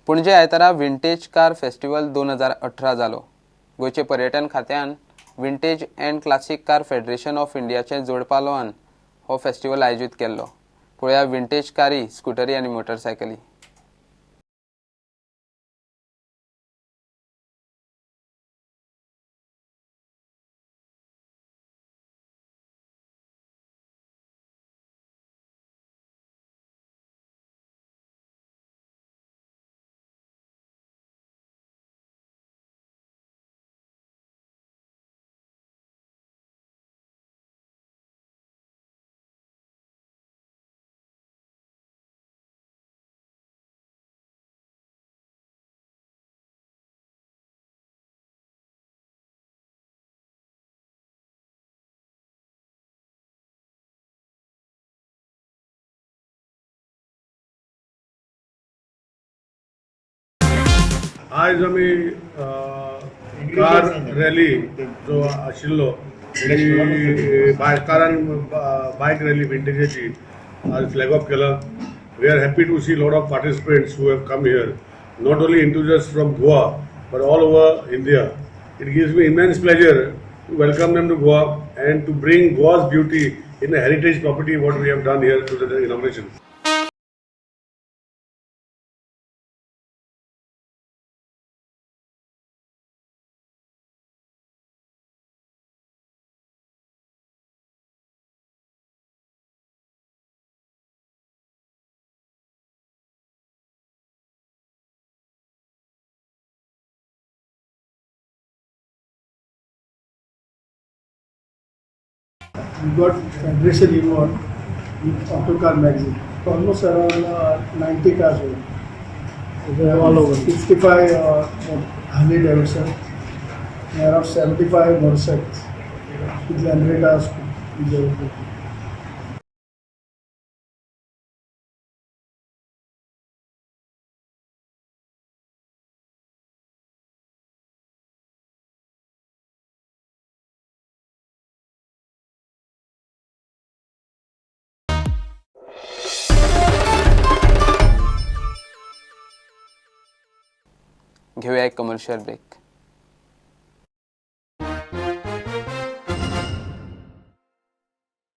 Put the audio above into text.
पणजे आयतारा vintage car festival 2018 जालो. गोंयचे पर्यटन खात्यान Vintage and Classic Car Federation of इंडियाचे जोडपालवान हो फेस्टिवल आयोजीत केल्लो. पळोवया विंटेज कारी, स्कुटरी आनी मोटरसायकली. आयज आमी कार रॅली जो आशिल्लो ती बायकारान बायक रॅली विंटेजाची आज फ्लॅग ऑफ केला. We are happy to see lot of participants who have come here, not only enthusiasts from Goa but all over India. It gives me immense pleasure to welcome them to Goa and to bring Goa's beauty in a heritage property, what we have done here to the inauguration. We got federation involved with Autocar magazine. Almost around 90 cars were. All over. 65 Harley Davidson, and around 75 motorcycles with Lambretta, with everything. घेऊया एक commercial break.